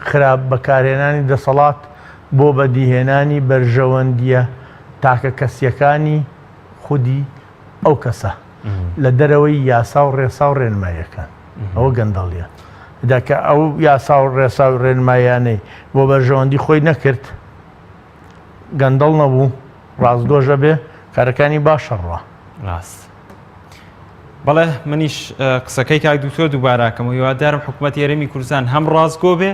خراپ بەکارهێنانی دەسەڵات بۆ بەدیهێنانی بەرژەوەندیە تاکە کەسیەکانی خودی ئەو کەسە لە دەرەوەی یاسا و ڕێسا و ڕێنماییەکان. ئەوە گەندەڵیە. جا کە ئەو یاسا و ڕێسا و ڕێنماییانەی بۆ بەرژەوەندی خۆی نەکرد، گەندەڵ نەبوو، ڕاستگۆش ئەبێ، کارەکانی باش ئەڕوا. ڕاست. بەڵێ منیش قسەکەی کاک دکتۆر دووباراکەم و هیوادارم حکوومەتی هەرێمی کوردستان هەم ڕاستگۆ بێ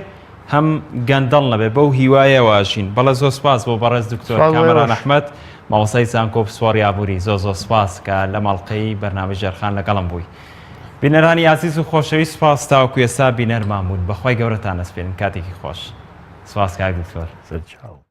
هەم گەندەڵ نەبێ بەو هیوایەوە ئەژین بەڵێ زۆر سپاس بۆ بەڕێز دکتۆر کامەران ئەحمەد مامۆستای زانکۆ پسپۆڕی ئابووری زۆر زۆر سپاس کە لە ماڵقەی بەرنامەی ژێرخان لەگەڵم بووی بینەرانی ئازیز و خۆشەویست سپاس تاوەکو ئێستا بینەرمان بوون بەخوای گەورەتان ئەسپێرم کاتێکی خۆش سپاس کاک دکتۆر. سەرچاو.